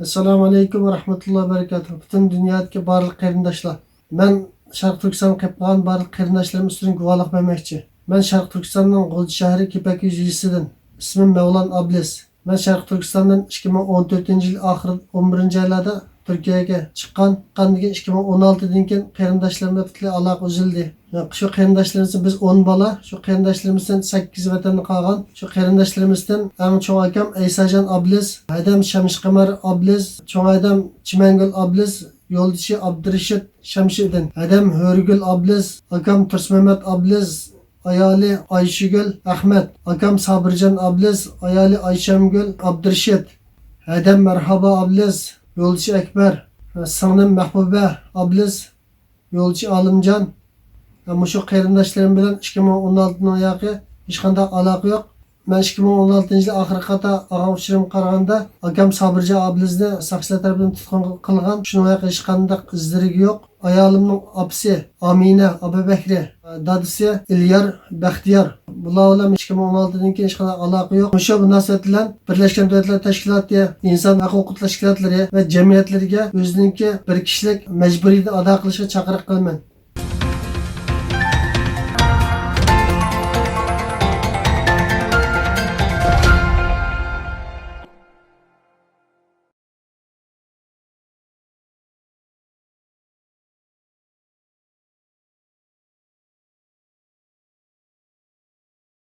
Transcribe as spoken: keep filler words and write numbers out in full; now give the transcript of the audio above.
ئەسسالامۇ ئەلەيكۇم ۋە رەھمەتۇللاھى ۋە بەرىكاتۇھ. پۈتۈن دۇنيادىكى بارلىق قېرىنداشلار. مەن شەرقىي تۈركىستانغا قېلىپ قالغان بارلىق قېرىنداشلىرىم ئۈستىدىن گۇۋاھلىق بەرمەكچى. مەن شەرقىي تۈركىستاننىڭ غۇلجا شەھىرى كېپەك يۈزى يېزىسىدىن. ئىسمىم مەۋلان ئابلىز. مەن شەرقىي تۈركىستاندىن ئىككى مىڭ ئون تۆتىنچى يىل ئاخىرى ئون بىرىنچى ئايلاردا تۈركىيەگە چىققان. چىققاندىن كېيىن ئىككى مىڭ ئون ئالتىدىن كېيىن قېرىنداشلىرىم بىلەن پۈتۈنلەي ئالاقە ئۈزۈلدى. قىشۇ قېرىنداشلىرىمىزدىن بىز ئون بالا، شۇ قېرىنداشلىرىمىزدىن سەككىز ۋەتەندە قالغان. شۇ قېرىنداشلىرىمىزدىن ئەڭ چوڭ ئاكام ئەيساجان ئابلىز، ھەدەم شەمشىقەمەر ئابلىز، چوڭ ھەدەم چىمەنگۈل ئابلىز، يولدىشى ئابدۇرېشىت شەمشىدىن، ھەدەم ھۆرىگۈل ئابلىز، ئاكام تۇرسۇنمەمەت ئابلىز، ئايالى ئايشىگۈل ئەخمەت، ئاكام سابىرجان ئابلىز، ئايالى ئايشەمگۈل ئابدۇرېشىت، ھەدەم مەرھابا ئابلىز، يولدىشى ئەكبەر، سىڭلىم مەھبۇبە ئابلىز، يولدىشى ئالىمجان. مۇشۇ قېرىنداشلىرىم بىلەن ئىككى مىڭ ئون ئالتىنىڭ ياقى ھېچقانداق ئالاقە يوق. مەن ئىككى مىڭ ئون ئالتىنچى يىلى ئاخىرقى قېتىم ئالغان ئۇچۇرۇمغا قارىغاندا، ئاكام سابىرجان ئابلىزنى ساقچىلار تەرىپىدىن تۇتقۇن قىلغان. شۇنىڭ ھەققىدە ھېچقانداق ئىز دېرىكى يوق. ئايالىمنىڭ ئاپىسى ئامىنە ئابابەكرى، دادىسى ئىليار بەختىيار. بۇلار بىلەن ئىككى مىڭ ئون ئالتىدىن كېيىن ھېچقانداق ئالاقە يوق. مۇشۇ مۇناسىۋەت بىلەن بىرلەشكەن دۆلەتلەر تەشكىلاتى، ئىنسان ھەققى ھوقۇق تەشكىلاتلىرى ۋە جەمئىيەتلىرىگە ئۆزىنىڭكى بىر كىشىلىك مەجبۇرىيىتىنى ئادا قىلىشقا چاقىرىق قىلىمەن.